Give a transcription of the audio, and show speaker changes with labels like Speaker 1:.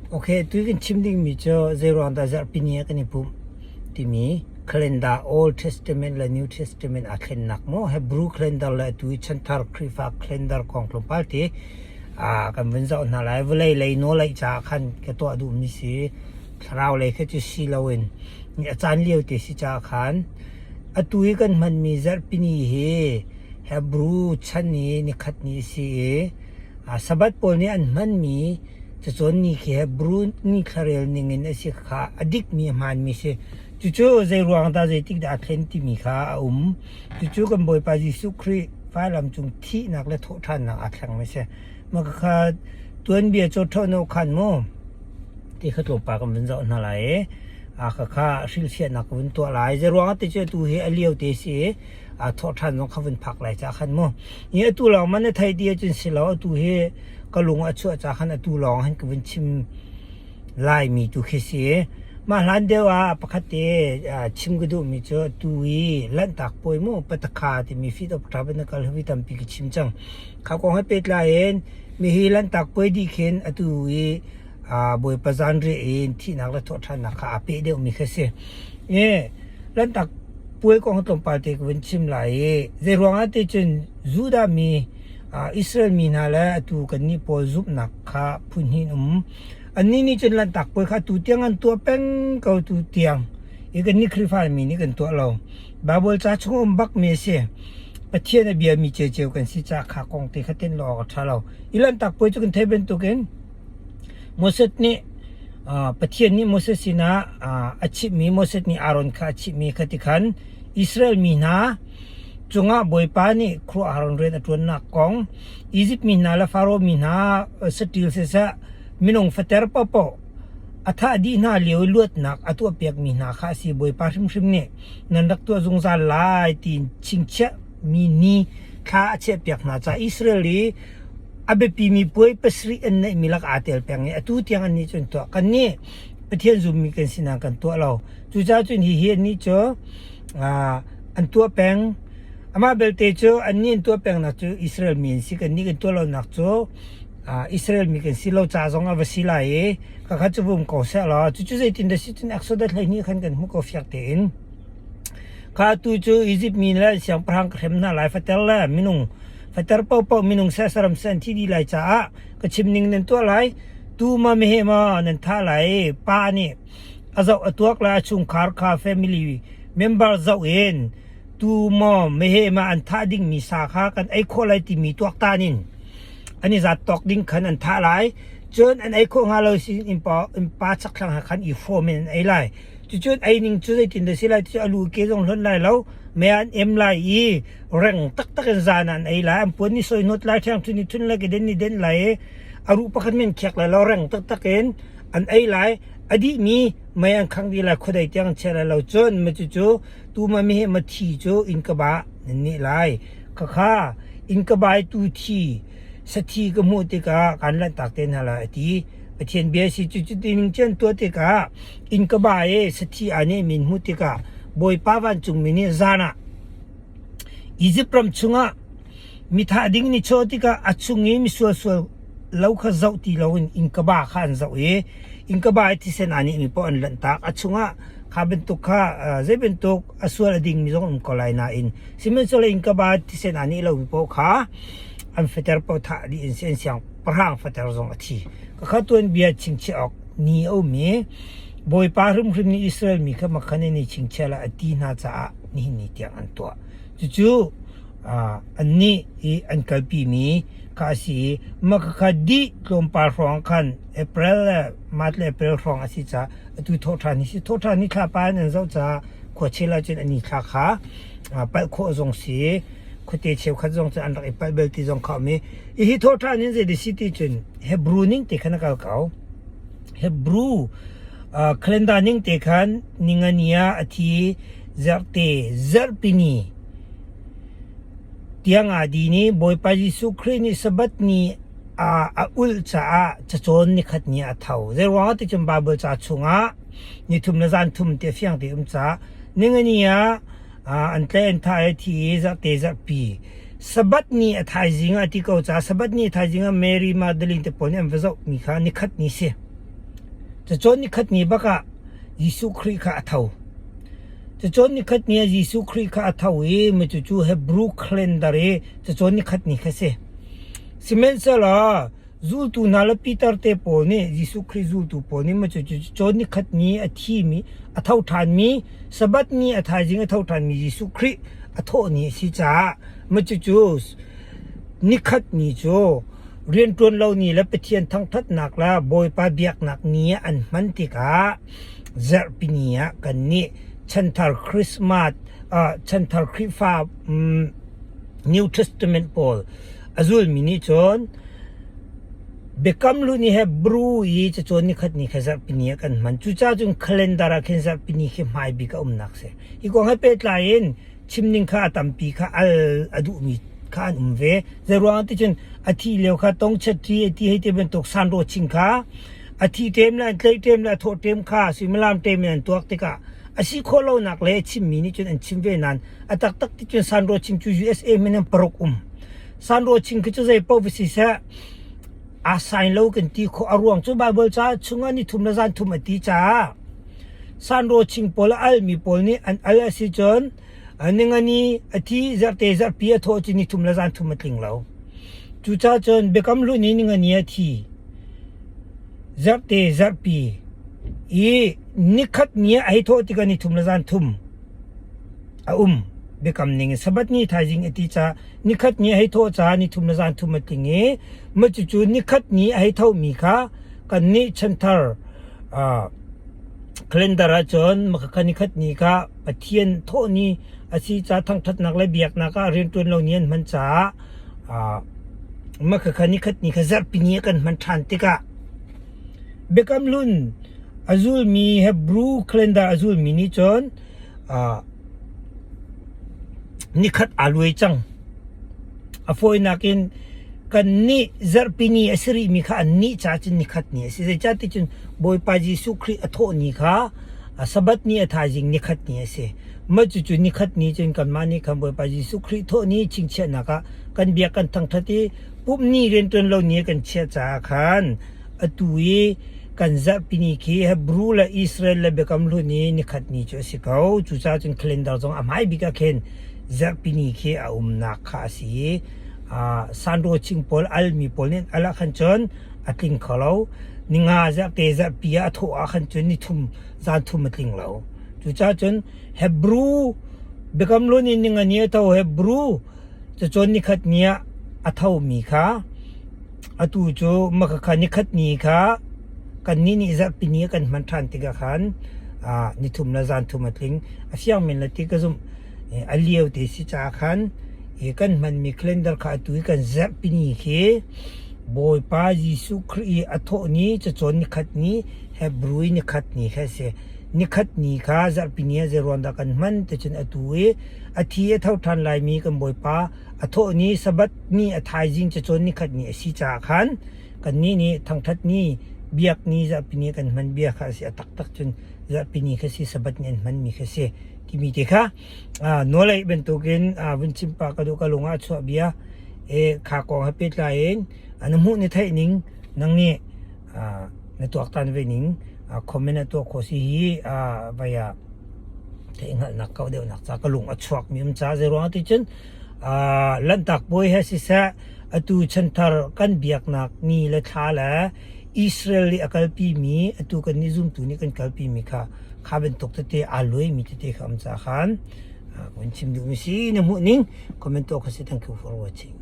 Speaker 1: Okay, tu kan chim dingmi cu zeiruang dah zarhpi ni ah kan i pumh timi calendar Old Testament le New Testament aa thlennak maw Hebrew calendar le atu i chanthar Khrihfa calendar kong tlawmpal te kan vun zoh hna lai. Vawlei lei nawlei caah khan ka tuah duhmi si. Thlarau lei kha cu si loin a caan lio te si caah khan atu i kan hmanmi zarhpi ni hi Hebrew chan i nikhat ni a si i Sabbath pawl nih an hmanmi Cacawn ni khi Hebrew ni thlarel ning in a si kha a dikmi a hmaanmi si. Cucu zeiruang dah zeitik dah a thlen timi kha a um. Cucu kan Bawipa Jesuh Khrih vailam cung thihnak le thawhṭhannak aa thlengmi si. Mah kha tuanbia cawṭhohno khan mu ti kha tlawmpal kan vun zoh hna lai i a khakha hrilhfiahnak ka vun tuah lai. Zeiruang ah ti cu atu hi a lio te si i aa thawhṭhan zong kha vun phak lai ca khan mu. Ni atu lawng man na thei ti ahcun si lo atu hi ka lung a chuah ca khan atu lawng han ka vun chim laimi tu khi si. Mah hlan deuh ah pakhat te chim ka duhmi cu tu i Lanhtak puai mu patakha timi Feet of Tabernacle hi tampi ka chim cang. Kha kong he pehtlai in mihi Lanhtak puai dih khin atu i Bawipa zanriah in thihnak le thawhṭhannak kha aa peh deuhmi kha si. E Lanhtak puai kong tlawmpal te ka vun chim lai i zeiruang ah ti cun Judah mi Israel mi hna le atu kannih pawl zumhnak kha phun hnih in um. Annih nih cun Lanhtak puai kha tu tiang an tuah peng ko tu tiang i kannih Khrihfa mi nih kan tuah lo. Baibal ca chung um bakmi a si. Pathian a biami ceceu kan si caah kha kong te kha tenh lo awk a ṭha lo. I Lanhtak puai cu kan theih bantukin Moses nih Pathian nih Moses sinah a chimhmi Moses nih Aaron kha a chimhmi kha ti khan Israel mi hna cungah Bawipa nih khuaruahhar rian a ṭuannak kong Izipt mi hna le Faro mi hna saṭil siseh minung fater paohpaoh a thah dih hna lio i luatnak a tuahpiakmi hna kha a si. Bawipa hrimhrim nih nan rak tuah zungzal lai tiin chingchiahmi ni thla a chiahpiak hna caah Israel i a biapimi puai pasarih an neihmi lak aa tel peng i atu tiang annih cu an tuah. Kannih Pathian zummi kan si nain kan tuah lo. Cucaah cun hihi annih cu an tuah peng. Amah belte cu annih an tuah pengnak cu Israel mi an si. Kannih kan tuah lonak cu Israel mi kan si lo ca zong a va si lai i khakha cu vum ko seh law cucu zeitin dah si cun Exodus 12 khan kan hmuh ko fiak tein. Kha tu cu Izipt mi le siangpahrang ka hrem hna lai fater le minung fater paohpaoh minung seh saram seh an thi dih lai caah ka chim ning nan tuah lai tu ma meheh ma nan thah lai pa nih a zoh a tuak lai a chungkhar kha family member zoh in tu maw meheh ma an thah dingmi sa kha kan ei khawh lai timi tuaktan in an i zat tawk ding khan an thah lai cun an ei khawh hnga lo sin innpa chakthlang ha khan i hrawm in an ei lai Cucun ei ning cu zeitin dah si lai ti cu a lu ke zong hlonh lai lo, mei an em lai i reng taktak in zan ah an ei lai. An puan ni soi hnawt lai, ṭhiangṭhun ni thun lai, keden ni den lai i a ruh pakhat men khiak lai lo, reng taktak in an ei lai. A dihmi mei an khangh dih lai, khuadei tiang an chia lai lo. Cun ma cucu tu ma meheh ma thi cu inn ka ba nan nih lai. Khakha inn ka ba i tu thi sathi ka hmuh tikah kaan lanhtak te hna lai a ti. Pathian bia si cu cuti ning cun tuah tikah inn ka ba i sathi aa nehmi in hmuh tikah Bawipa vancungmi nih zan ah Izipt ram chungah mi thah ding ni chaw tikah a chung i misualsual lo kha zoh ti loin innkaba kha an zoh i innkaba i thisen aa nehmi paoh an lanhtak. A chungah kha bantuk kha zei bantuk a sual a dingmi zong um ko lai nain sihmanhsehlaw innkaba thisen aa neh lomi paoh kha an fater paoh thah dih in si an siangpahrang fater zong a thi. Khakha tuanbia chingchiah awk ni a um i Bawipa hrimhrim nih Israel mi kha makhan in i chingchiah la a ti hna caah nihin ni tiang an tuah. Cucu annih i an kalpimi kha a si i mah khakha dih tlawmpal hrawng khan April le March le April hrawng a si caah atu thawhṭhan hi si. Thawhṭhan hi thlapa in an zoh caah khuachel ahcun an i thla kha palh khawh zong si khuate cheukhat zong cu an rak i palh bel ti zong kha um i hihi thawhṭhan in zei si ti cun Hebrew ning te khan a kal ko. Hebrew calendar ning te khan ningani ah a thi zarhte zarhpini tiang ah di ni Bawipa Jesuh Khrih nih Sabbath ni a a ulh caah cacawn nikhat ni a tho. Zeiruangah ti cun Bible ca chungah nithum le zan thum ti a fiang te um caah ningani ah an tle an tha i thi i zarhte zarhpi Sabbath ni a thaizing ah ti ko caah Sabbath ni a thaizing ah Mary Magdalene te pawl nih an va zohmi kha nikhat ni si. Cacawn nikhat ni bak ah Jesuh Khrih kha a tho. Cacawn nikhat ni ah Jesuh Khrih kha a tho i cucu Hebrew calendar i cacawn nikhat ni kha si. Sihmanhsehlaw zultu hna le Peter te pawl nih Jesuh Khrih zultu pawl nih maw cucu cawn nikhat ni a thimi a tho ṭhanmi Sabbath ni a thaizing a tho ṭhanmi Jesuh Khrih a thawh ni a si caah maw cucu nikhat ni cu rianṭuan lo ni le Pathian thangṭhatnak le Bawipa biaknak ni ah an hman tikah zarhpi ni ah kannih chanthar Christmas chanthar Khrihfa New Testament pawl a zulmi nih cun Biakam hlun i Hebrew i cacawn nikhat ni kha zarhpi ni ah kan hman. Cucaah cun calendar ah khin zarhpi ni khi hmai bik a umnak si. Hi kong he pehtlai in chimning kha a tampi kha al a duhmi kha an um ve. Zeiruang ti cun a thi lio kha tongchet ṭi a ti hei ti bantuk sanro ching kha a thi ṭem le an tlaih ṭem le a thawh ṭem kha suimilam ṭem in an tuak tikah a si khawh lonak le chimmi nih cun an chim ve nain a taktak ti cun sanro ching cu USA min in paruk um. Sanro ching khi cu zei paoh va si seh aa sain lo kan ti khawh. A ruang cu Baibal ca chungah ni thum le zan thum a ti caah sanro ching pawl a almi pawl nih an al a si cun ningani a thi zarhte zarhpi a thawh cu ni thum le zan thum a tling lo. Cucaah cun Biakam Hlun i ningani a thi zarhte zarhpi i nikhat ni a hei thawh tikah ni thum le zan thum a um. Biakam ning in Sabbath ni thaizing a ti caah nikhat ni a hei thawh caah ni thum le zan thum a tling i mah cucu nikhat ni a hei thomi kha kannih chanthar calendar ahcun makhakha nikhat ni kha Pathian thawh ni a si caah thangṭhatnak le biaknak ah rianṭuan lo ni an hman caah makhakha nikhat ni kha zarhpi ni ah kan hman ṭhan tikah Biakam Hlun a zulmi Hebrew calendar a zulmi nih cun Nikhat aa luai cang. A fawinak in kannih zarhpi ni a si rihmi kha annih ca cun nikhat ni a si. Zeicahtiah cun Bawipa Jesuh Khrih a thawh ni kha Sabbath ni a thaizing nikhat ni a si. Mah cucu nikhat ni cun kanmah nih khan Bawipa Jesuh Khrih thawh ni chingchiahnak ah kan biak kan thangṭhat i pumh ni rianṭuan lo ni a kan chiah caah khan Atu i kan zarhpi ni khi Hebrew le Israel le Biakam Hlun i nikhat ni cu a si ko. Cucaah cun calendar zong a hmai bik ah khin zarhpi ni khi a umnak kha a si i sanro ching pawl almi pawl nih al ah khan cun a tling kho lo. Ninga zarhte zarhpi ah a thawh ah khan cun nithum zan thum a tling lo. Cucaah cun Hebrew Biakam Hlun in ninga ni a tho Hebrew cacawn nikhat ni ah a thomi kha Atu cu makhakha nikhat ni kha kannih nih zarhpi ni ah kan hman ṭhan tikah khan nithum le zanthum a tling. A fiang men le ti ka zumh. A lio te si caah khan kan hmanmi calendar kha atu i kan zarhpi ni khi Bawipa Jesuh Khrih i a thawh ni cacawn nikhat ni Hebrew i nikhat ni kha a si. Nikhat ni kha zarhpi ni ah zeiruang dah kan hman ticun atu i a thi a tho ṭhan laimi kan Bawipa A thawh ni Sabbath ni a thaizing cacawn nikhat ni a si caah khan kannih nih thangṭhat ni, biak ni, zarhpi ni kan hman bia kha a si. A taktak cun zarhpi ni kha si, Sabbath ni an hmanmi kha si timi te kha nawlei bantukin vun chim pah ka duh ka lung ah a chuah bia e kha kong he pehtlai in na hmuh na theih ning nang nih na tuaktan ve ning comment na tuah khawh si hi vai ah theihhngalhnak kau deuhnak ca ka lung a chuakmi um ca zeiruang ti cun Lanhtak puai he siseh atu chanthar kan biaknak ni le thla le Israel i a kalpimi atu kan nih zumtu nih kan kalpimi kha kha bantuk tete aa luaimi tete kha um ca khan kan chim duhmi si na hmuh ning comment tuah kha si thank you for watching.